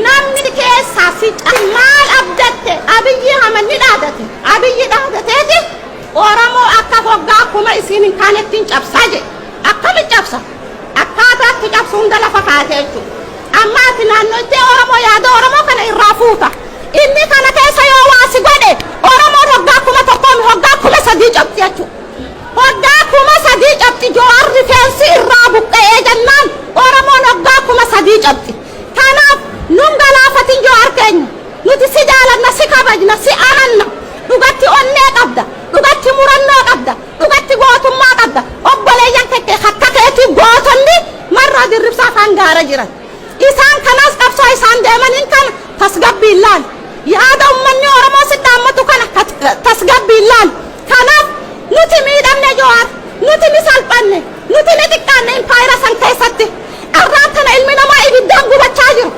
Namni keessaa si maal abdatte? Abiyyi hamanni dhaadate. Abiyyi dhaadateeti Oromoo akka hoggaa kuma isiin hin kaanettiin cabsaa jedhe. Akkami cabsa? Akkaataatti cabsu hunda lafa kaatee jechuudha. Amma ati naannoo itti Oromoo yaada Oromoo kana irraa fuuta. Inni kana keessa yoo waa si godhe, Oromoon hoggaa 1000 hoggaa 3000 cabxi jechuudha. Hoggaa 3000 cabxi. Jawaar rifeensi irraa buqqa'ee jennaan Oromoon hoggaa 3000 cabxi. Kanaaf nun galaafatin, Jawaar keenya. Nuti si jaalanna, si kabajna, si amanna. Dhugatti onnee qabda. Dhugatti murannoo qabda. Dhugatti gootummaa qabda. Obboleeyyan kekkee akka keetii gootonni marraa dirribsaa afaan gaara jiran. Isaan kanaas qabsoo isaan deemaniin kana tasgabbiin laal. Yaada uummanni Oromoo si dhaammatu kana tasgabbiin laal. Kanaaf nuti miidhamne, Jawaar. Nuti ni salphanne. Nuti ni xiqqaanne impaayira san keessatti. Arraan kana ilmi namaa ibiddaan gubachaa jiru.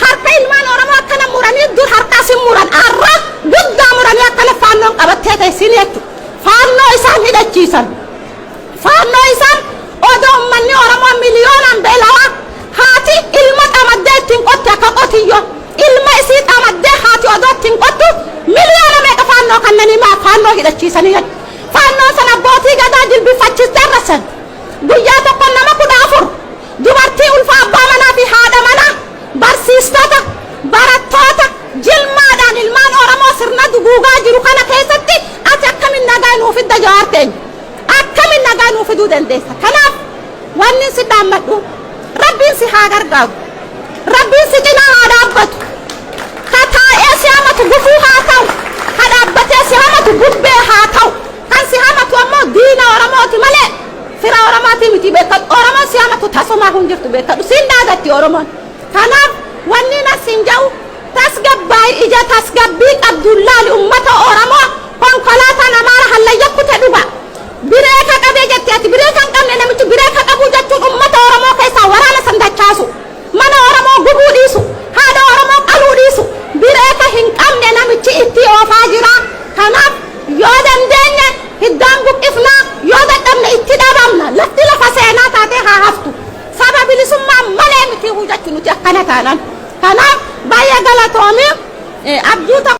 Harka ilmaan Oromoo akkana muranii, dur harkaas hin muran. Arra guddaa muranii akkana faannoon qabattee teessin jechuudha. Faannoo isaan hidhachiisan. Faannoo isaan odoo uummanni Oromoo miliyoonaan beelawaa, haati ilma xamaddee ittiin qotte akka qotiyyoo. Ilma isii xamaddee haati odoo ittiin qottu miliyoona meeqa faannoo kannanii maa faannoo hidhachiisanii jechuudha. Faannoo sana abbootii gadaa jilbifachiistee arrasan. Guyyaa tokko nama 14, dubartii ulfa, abbaa manaa fi haadha manaa, barsiistota, barattoota jilmaadhaan ilmaan Oromoo sirna duguugaa jiru kana keessatti ati akkamin nagaa nuu fidda, Jawaar keenya? Akkamin nagaa nuu fiduu dandeessa? Kanaaf wanni si dhaammadhu, Rabbiin si haa gargaaru. Rabbiin si cinaa haa dhaabbatu. Ka taa'ee si hamatu gufuu haa ta'u. Ka dhaabbatee si hamatu bubbee haa ta'u. Kan si hamatu ammoo diina Oromooti malee fira Oromooti miti, beekadhu. Oromoon si hamatu tasumaa hin jirtu, beekadhu. Siin dhaadatti Oromoon. Kanaaf wanni nas hin jedhu, tasgabbaa'ii, ija tasgabbii qabduun laali ummata Oromoo. Konkolaataan Amaara hallayya kute dhuga. Bireeka qabee jetti ati, bireeka hin qabne namichi. Bireeka qabuu jechuun ummata Oromoo keessaa waraana san dachaasu. Mana Oromoo gubuu dhiisu. Haadha Oromoo qaluu dhiisu. Bireeka hin qabne namichi itti oofaa jira. Kanaaf yoo dandeenye hiddaan buqqifnaa, yoo dadhabne itti dhabamna. Lafti lafa seenaa taatee haa haftu. Saba bilisummaa malee miti jechuu nuti akkana taanaan. Kanaaf baay'ee galatoomii, abjuu tokko.